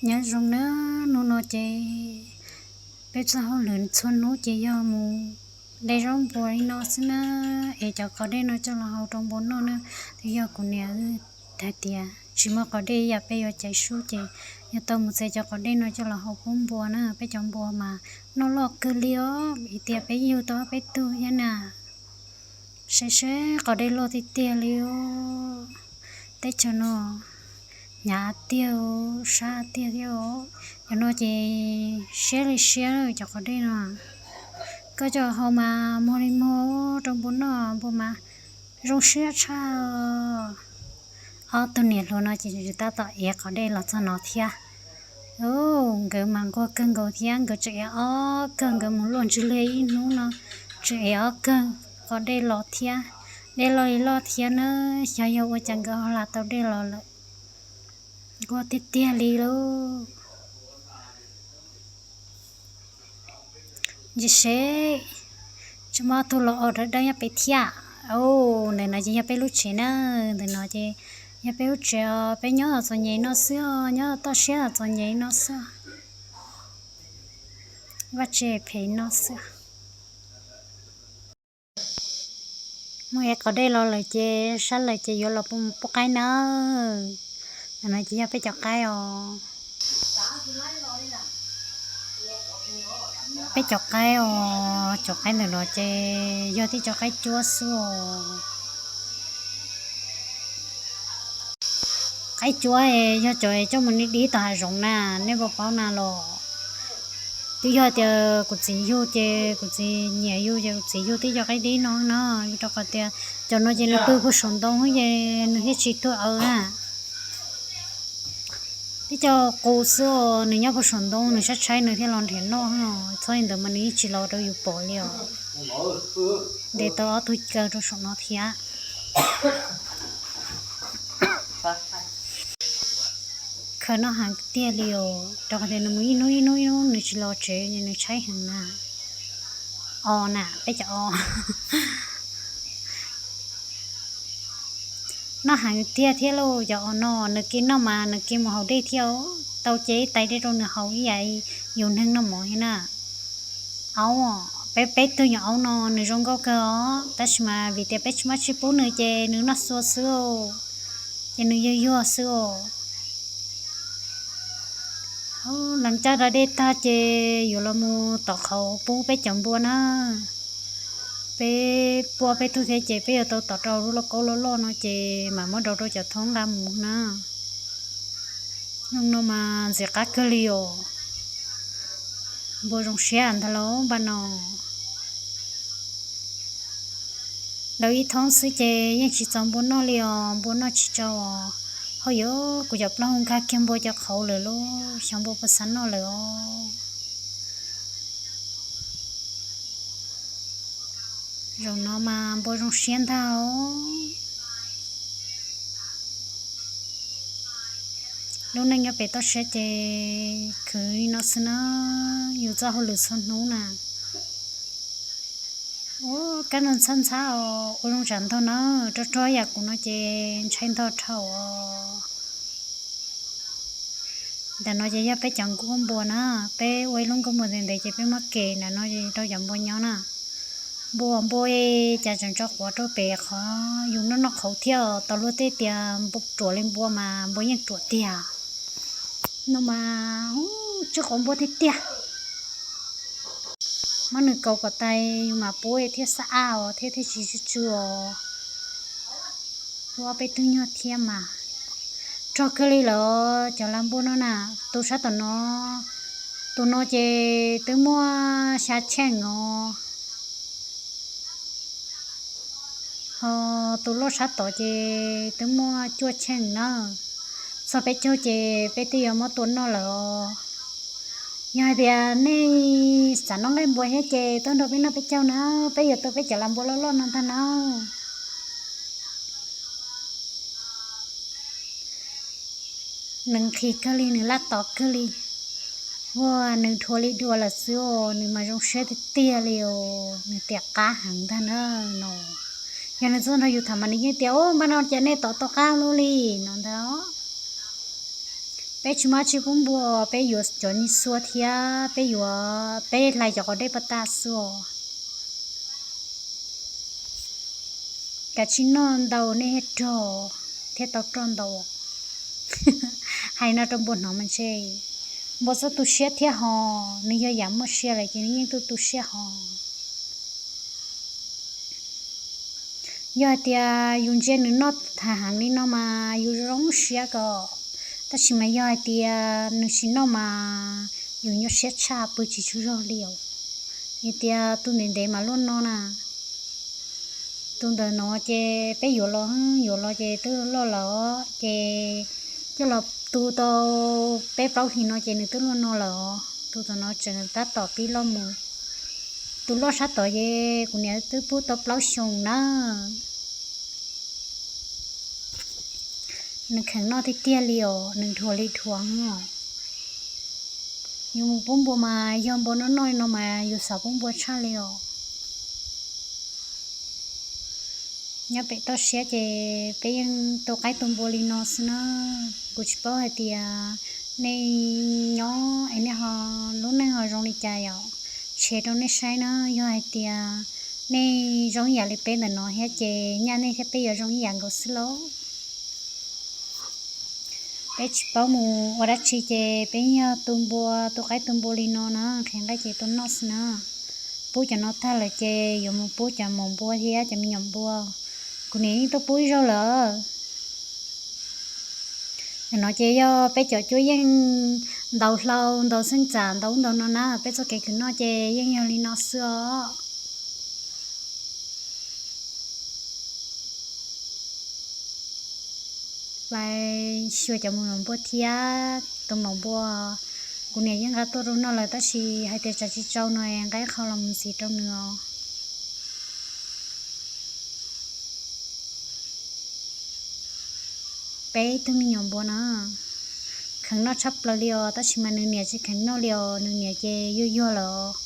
Nyob zoo na, hnub no ces peb txoj hauj lwm txhua hnub ces yog mus de zaub npua li no xwb na, es cov qos dej no coj los hau rau npua noj na. Twb yog kuv niam hais tias tsis muaj qos dej ib yam peb yuav cais sub ces yog tau mus txiav cov qos dej no coj los hau pub npua na, peb cov npua mas noj loj kawg li os, vim tias peb yug tau ob peb tug thiab na. Saib seb qos dej loj tiag tiag li os. Teb chaws no hnyav tiag, sab tiag thiab os. Cov no ces siab li siab cov qos dej no. Koj coj hau mas muag li muag rau npua noj, npua mas zoo siab tshaj. Ob tug niam hluas no ces tab tom ev qos dej los txog no thiab. Nkawd mas nquag kawg nkaus thiab, nkawd tseem ev ob kawg, nkawd mus luaj ntsis liag ib hnub no tseem ev ob kawg qos dej los thiab. Dej loj li loj thiab na, xyov yog ua cas nkawd ho hla tau dej los lawm. Nquag tiag tiag li lauj. Ntsia seb, tsis muaj ob tug los os, dawb dawb nyob pem thiab. Ntawm no ces yog peb lub tsev na, ntawm no ces yog peb lub tsev os, peb nyob txom nyem no xwb os, nyob toj siab txom nyem no xwb. Vaj tse phem no xwb. Muaj ib qos dej los lawm ces sab lawm ces yuav los pub qaib na. Ntawm no ces yog peb cov qaib os. Peb cov qaib os, cov qaib ntawm no ces yog tib cov qaib cuab xwb os. Qaib cuab yog cov coj mus dib tom hav zoov na, nej puas paub na los? Twb yog tias kuv txiv yug ces kuv txiv nyiam yug ces kuv txiv yug tib cov qaib dib no na, rau qhov tias cov no ces nws pw puag saum ntoo ces nws thiaj tsis tuag aws na. Tib co qus xwb os, nws nyob puag saum ntoo, nws tshaib tshaib nws thiaj los nrhiav noj, txhob li ntawd mas nws yeej tsis los rau yus pom li os. Ntes tau ob tug kaw rau saum no thiab. Khaws noj heev tiag li os, rau qhov tias nws mus ib hnub ib hnub ib hnub nws tsis los tsev, nws tshaib heev na. Os na, peb cov os. Noj heev tiag thiab lauj, cov os no nws cia noj mas nws cia mus haus dej thiab os. Tau cia ib tais dej rau nws haus ib yam yus neeg noj mov thiab na. Aub, peb peb tug nyuam aub no nws zoo nkauj kawg os, tab sis mas vim tias peb tsis muaj tsi pub nws ces nws noj xua xwb os, ces nws yuag yuag xwb os. Lees caj da dej tag ces yuav los mus tom qhauv pub peb cov npua na. Peb pua peb tug thiab ces peb yuav tau tom rau lub lauj kaub loj loj no ces mam muab rau rau cov thoob nqa mus na. Noo no mas ntxim qab kawg li os. Npua zoo siab ntag lauj npaj no. Daws ib thoob xwb ces yeej tsis txaus npua noj li os, npua noj tsis tsau os. Hauj yam, kuv cov plaub hau nkag kiag npua cov qhauv lawm lauj, xyov npua puas xav noj lawm os. Zaum no mas npua zoo siab ntag os. Lub neej nyob pem toj siab ces khwv li no xwb na, yus txoj hauj lwm txhua hnub na. Ua kab no ntxhab ntxhab os, ua zoo tsam ntog na, rog rog yam kuv no ces ntshai ntog dhau os. Ntawm no ces yog peb cov nkuaj npua na, peb ua ib lub nkuaj npua ntev ntev ces peb muab kem ntawm no rau cov npua nyob na. Npua npua cas tseem tso quav rau pem qhov yus noj noj qhauv thiab, tau luag tej tias npua ruam li npua mas npua yeej ruam tiag. No mas tsw quav npua tiag tiag. Muab nws kaus kom tais yus mam pub thiaj xab ab os thiab thiaj tsis tsw tsw os. Pub ob peb tug nyuag thiab mas. Rog kawg li lawm cov lag npua no na, tus sab tom no, tus no ces twb muaj xya cheej os. Ho tus loj sab tod ces twb muaj cuaj cheej na. Txog peb caug ces peb twb yuav muab tua noj lawm os. Yog hais tias nej xav noj nqaij npua thiab ces tuaj nrog peb noj peb caug na, peb yuav tua peb cov lag npua loj loj no ntag na. Nws nqhis kawg li, nws laj tom kawg li. Ua nws dhua li dua lawm xwb os, nws mas zoo siab tiag tiag li os, nws tias qab heev ntag na no. Yog nws txawj nrog yus tham mas nws yeej tias, Ub, npaj no ces nej tom tau qab lub li no ntag. Peb tsis muaj dab tsi pub npua, peb yuav cov nyiaj xuab thiab peb yuav, peb hlais cov quav dej paj tag xwb os. Kav tsij noj ntau nej thiaj rog, thiaj tau roj ntau. Hais no rau npua hnov mas ntshe npua txhob tu siab thiab hos, nws yog yam muaj sia lawm ces nws yeej tu tu siab hos. Yog hais tias yus ntsia nws noj tag heev li no mas yus zoo siab kawg, tab sis mas yog hais tias nws tsis noj mas yus nyuaj siab tshaj, pw tsis tsaug zog li os. Yog tias tus ntev ntev mas luaj no na, tus ntawm no ces peb yuav los, yuav los ces twb loj loj lawm, ces coj los tu tau peb plaub hlis no ces nws twb luaj no lawm os. Tus tom no tseem tab tom pib loj mus. Tus loj sab tod ces kuv niam twb pub tau plaub xyoos na. Nws kheev noj tiag tiag li os, nws dhuav li dhuav os. Yus mus pub npua mas yog npua noj noj li no mas yus xav pub npua tshaj li os. Nyob pem toj siab ces peb yeej tu qaib tu npua li no xwb na. Kuv tsis paub hais tias nej nyob es nej ho lub neej ho zoo li cas yom. Share rau nej saib na, yog hais tias nej zoo ib yam li peb ntawm no thiab ces nyaj nej thiab peb yuav zoo ib yam nkaus xwb lauj. Peb tsis paub mus ua dab tsi ces peb yog tu npua, tu qaib tu npua li no na, nqhis nqaij ces tu noj xwb na. Pub cov no tag lawm ces yuav mus pub cov maum npua thiab cov me nyuam npua. Kuv niam yeej tuaj pub ib zaug lawm. Ntawm no ces yog peb cov cuab yeej ntaus hlau, ntaus xeeb txam, ntaus ub ntaus no na, peb txoj kev khwv noj ces yeej yog li no xwb os. Lawv xyuas cov maum npua thiab tus maum npua, kuv niam yeej nqa tuaj rau noj lawm tab sis hais tias tsam tsis tsau no nqa ib qho los mus ntxiv rau nws os. Peb tug me nyuam npua na, kheev noj tshaj plaws li os, tab sis mas nws niam tsis kheev noj li os, nws niam ces yuag yuag lawm os,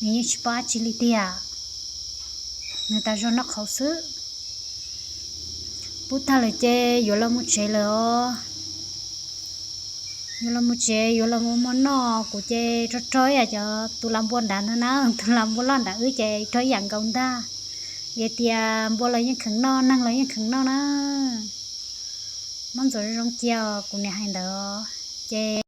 nws yeej tsis paub dab tsi li tiag, nws tas zog noj qhauv xwb. Pub tag lawm ces yuav los mus tsev lawm os. Yuav los mus tsev, yuav los mus ua mov noj, kuv ces rog rog ib yam cov tus lam npua nrad ntag na, tus lam npua loj nrad wb ces rog ib yam nkaus ntag. Vim tias npua los yeej kheev noj, neeg los yeej kheev noj na. Muab ntxuav zoo zoo cia os, kuv niam hais ntawd ces